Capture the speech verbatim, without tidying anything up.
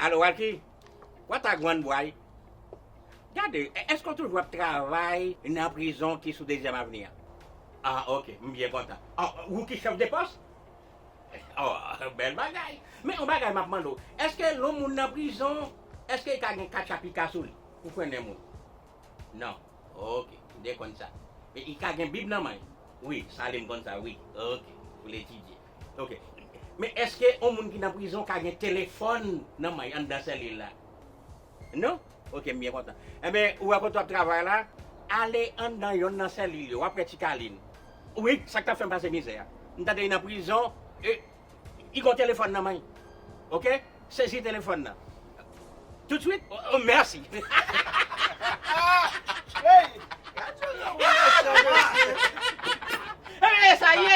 Alo, Walky? What a gwan bway? Gade, èske w toujou ap travay nan prizon ki sou Dezyèm Avni a? Ah, ok, m byen kontan. Ah, ou ki chèf de pòs? Oh, bèl bagay. Men yon bagay m ap mande w, èske lè yon moun nan prizon, èske li ka gen katchapika sou li pou frennen moun? Non. Ok, m te konn sa. Men li ka gen Bib nan men l? Wi, Salim konn sa, wi. Ok, pou l etidye. Ok. Men èske yon moun ki nan prizon ka gen telefòn nan men l anndan sèl li la? Non? Ok, m byen kontan. Enben, ou wè kote w ap travay la, ale anndan yonn nan sèl li yo, w ap wè Ti Kalin. Wi, sa k t ap fè m pase mizè a. M tande li nan prizon, e, li gon telefòn nan men l. Ok? Sezi telefòn nan. Toutswit? Oh, oh, mèsi. Hey! Radyo nan ou mesye, mesye. Enben, sa ye.